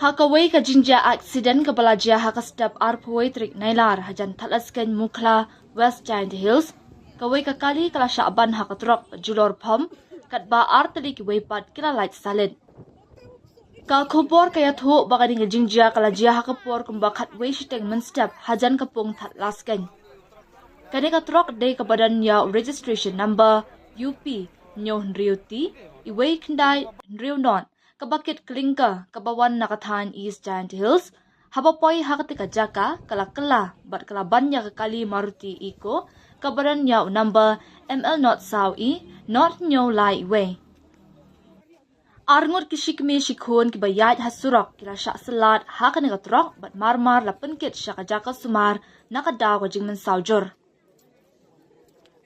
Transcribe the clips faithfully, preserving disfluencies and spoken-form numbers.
Ha kawei ka jingjia aksiden kaba la jia ha ka step arphew tarik Nailar hajan Thadlaskein Mukhla, West Jaintia Hills, kawei ka kali ka la shah ban ha ka trok ka julor phom, katba ar tylli kiwei pat ki la lait salit. Ka khubor ka ïathuh ba kane ka jingjia ka la jia ha ka por kumba khatwei shiteng mynstep hajan ka pung Thadlaskein. Kane ka trok dei kaba don ïa u registration number U P hynñiew hynriew T, wei khyndai hynriew nod, kaba kit klinker, kaba wan na ka thaiñ East Jaintia Hills. Haba poi ha katei ka jaka, ka la kylla bad ka la ban ïa ka kali Maruti Eeco kaba don ïa u number M L nod saw E nod hynñiew lai wei. Arngut ki shikmie shikhun kiba ïaid ha surok ki la shah syllat ha kane ka trok bad marmar la pynkit sha ka jaka sumar na ka daw ka jingmynsaw jur.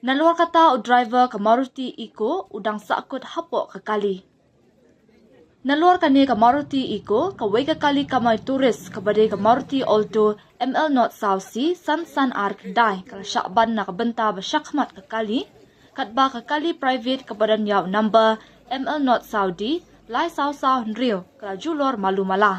Nalor kata, u driver ka Maruti Eeco u dang sahkut hapoh ka kali. Nalor kane ka Maruti Eeco, kawei ka kali kamai tourist kaba dei ka Maruti Alto M L nod saw C san san ar khyndai ka la shah ban na ka bynta ba shakhmat ka kali, katba ka kali private kaba don ïa u number M L nod saw D lai saw saw hynriew ka la julor malu mala.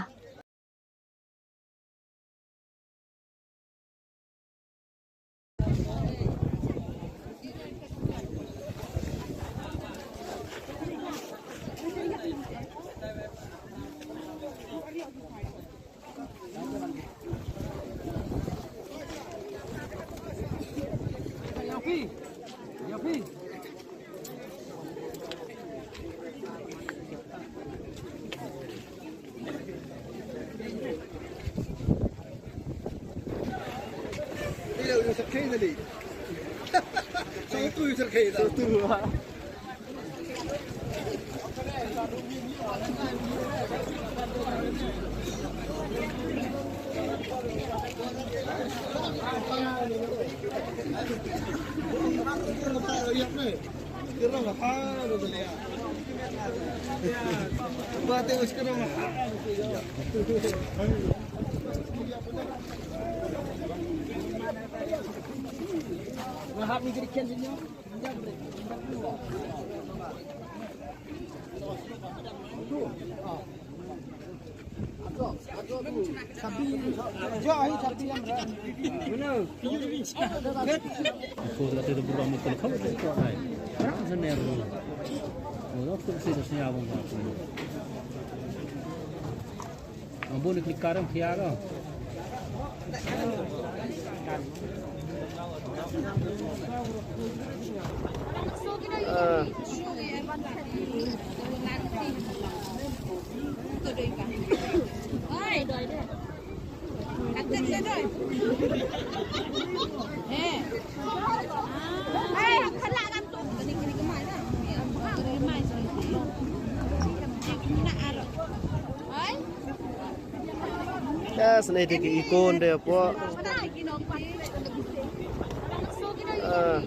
Yes, ni dei ki ikon dei hapoh. Ah.